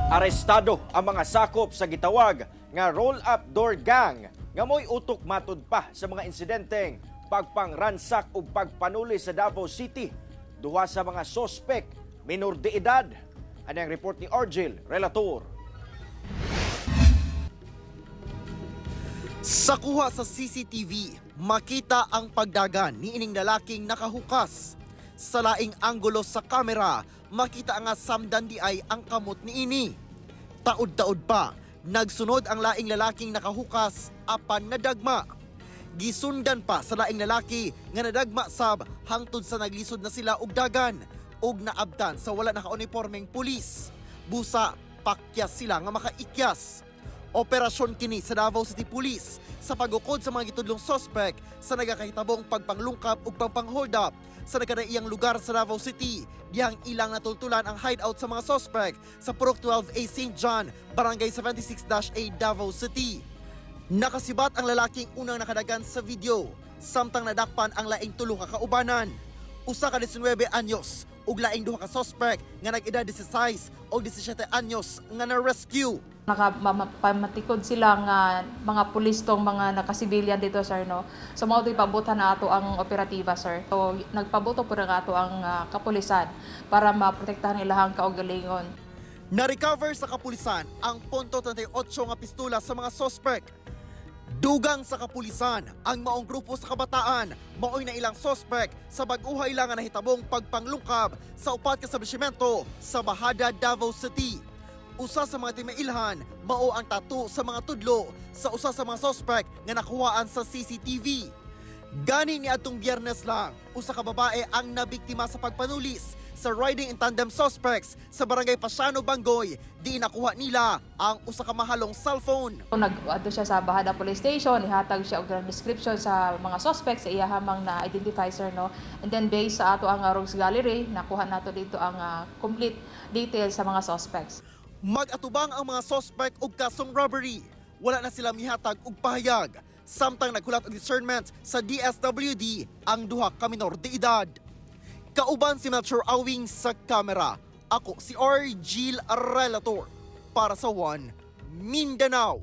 Arestado ang mga sakop sa gitawag nga roll-up door gang nga mo'y utok matud pa sa mga insidenteng pagpangransak ug pagpanuli sa Davao City. Duha sa mga sospek minor de edad. Ani ang report ni Argel Relator. Sa kuha sa CCTV, makita ang pagdagan ni ining lalaking nakahukas. Sa laing anggulo sa kamera, makita nga samdan di ay ang kamot ni ini. Taod-taod pa, nagsunod ang laing lalaking nakahukas apan nadagma. Gisundan pa sa laing lalaki nga nadagma sab hangtod sa naglisod na sila og dagan og naabtan sa wala nakaunipormeng pulis. Busa, pakyas sila nga makaikyas. Operasyon kini sa Davao City Police sa pagukod sa mga gitudlong sospek sa nagakahitabong pagpanglungkap ug pagpang-hold up sa nagkadaiyang lugar sa Davao City. Dihang ilang natultulan ang hideout sa mga sospek sa Purok 12A St. John, Barangay 76-A, Davao City. Nakasibat ang lalaking unang nakadagan sa video samtang nadakpan ang laing tulo ka kaubanan. Usa ka 19 anyos ug laing duha ka sospek nga nag-edad 16 og 17 anyos nga na-rescue. Nakapamatikod sila nga mga pulis tong mga nakasibilyan dito, sir, no. So mao to'y pabutan na ato ang operatiba, sir. So nagpabuto po na ato ang kapulisan para maprotektahan ilahang kaugalingon. Na-recover sa kapulisan ang .38 nga pistola sa mga sospek. Dugang sa kapulisan, ang maong grupo sa kabataan maoy na ilang sospek sa bag-uhay lang nga nahitabong pagpanglungkab sa upat ka establishmento sa Bahada, Davao City. Usa sa mga timailhan mao ang tattoo sa mga tudlo sa usa sa mga sospek nga nakuhaan sa CCTV. Gani ni atong Biyernes lang, usa ka babae ang nabiktima sa pagpanulis sa riding in tandem suspects sa Barangay Pasiano, Bangoy. Di nakuha nila ang usa ka mahalong cellphone. So, nag-adto siya sa Bahada Police Station, ihatag siya og description sa mga suspects sa iyahamang na-identify, sir, no. And then based sa ato ang Rogues Gallery, nakuha nato dito ang complete details sa mga suspects. Mag-atubang ang mga suspect og kasong robbery. Wala na sila mihatag og pahayag. Samtang naghulat og discernment sa DSWD ang duha ka minor de edad. Kauban si Melchor Awing sa kamera. Ako si R. Gil Relator para sa One Mindanao.